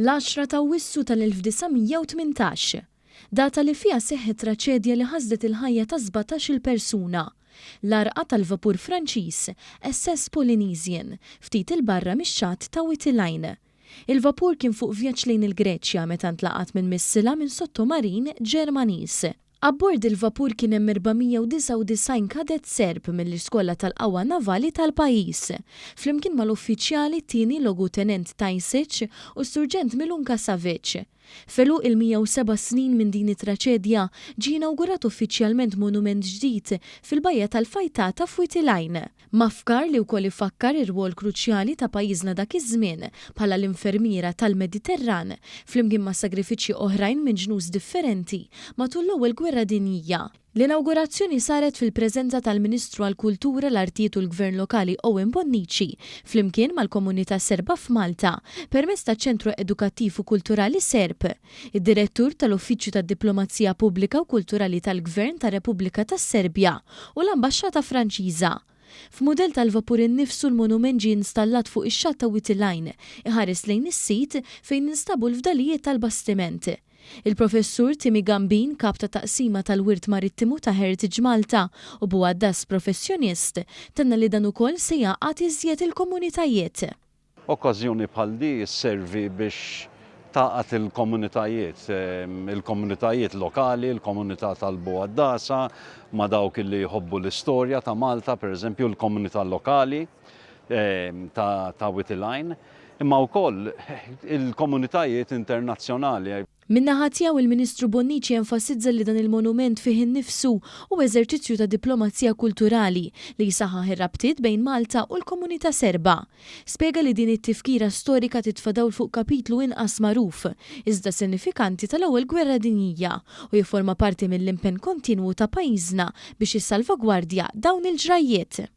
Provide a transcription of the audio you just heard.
L-għaxra t'Awwissu tal-1918. Data li fiha seħħet traċedja li ħasdet il-ħajja ta' 17-il persuna. L-għarqa tal-vapur Franċiż SS Polynesian, ftit 'il barra mix-xatt ta' Wied il-Għajn. Il-vapur kien fuq vjaġġ lejn il-Greċja meta ntlaqat minn missila minn sottomarin Ġermaniż. Abbord il-vapur kien hemm 499 kadett Serb mill-Iskola tal-Qawwa Navali tal-pajjiż, flimkien mal-uffiċjali t-Tieni Logutenent Tajsic u s-Surġent Milunka Savic. F'għeluq il-107 snin minn din it-traċedja, ġie inawgurat uffiċjalment monument ġdid fil-Bajja tal-Fajtata f'Wied il-Għajn. Mafkar li wkoll ifakkar ir-rwol kruċjali ta' pajjiżna dak iż-żmien bħala l-infermiera tal-Mediterran, flimkien ma' sagrifiċċji oħrajn minn ġnus differenti matul l-Ewwel Gwerra Dinjija. L-inawgurazzjoni saret fil-preżenza tal-Ministru għall-Kultura, l-Artijiet u l-Gvern Lokali Owen Bonnici, flimkien mal-komunità Serba f'Malta, permezz taċ-Ċentru Edukattiv u Kulturali Serb. Id-Direttur tal-Uffiċċju tad-Diplomazija Pubblika u Kulturali tal-Gvern tar-Repubblika tas-Serbja u l-Ambaxxata Franċiża. F'mudell tal-vapur innifsu l-monument ġie installat fuq ix-xatt ta' Wied il-Għajn, iħares lejn is-sit fejn instabu l-fdalijiet tal-bastiment. Il-Professur Timmy Gambin, Kap ta' Taqsima tal-Wirt Marittimu ta' Heritage Malta u bugħaddas professjonist, tenna li dan ukoll se jgħaqqad iżjed il-komunitajiet. Okkażjoni bħal di sservi biex tgħaqqad il-komunitajiet, il-komunitajiet lokali, il-komunità tal-bugħaddasa ma' dawk li jħobbu l-istorja ta' Malta, pereżempju l-komunità lokali ta' Wied il-Għajn, imma wkoll il-komunitajiet internazzjonali. Min-naħa tiegħu il-Ministru Bonnici enfasizza li dan il-monument fih innifsu hu eżerċizzju ta' diplomazija kulturali li jsaħħaħ ir-rabtiet bejn Malta u l-komunità Serba. Spjega li din it-tifkira storika titfa' dawl fuq kapitlu inqas magħruf, iżda sinifikanti tal-Ewwel Gwerra Dinjija u jifforma parti mill-impenn kontinwu ta' pajjiżna biex jissalvagwardja dawn il-ġrajjiet.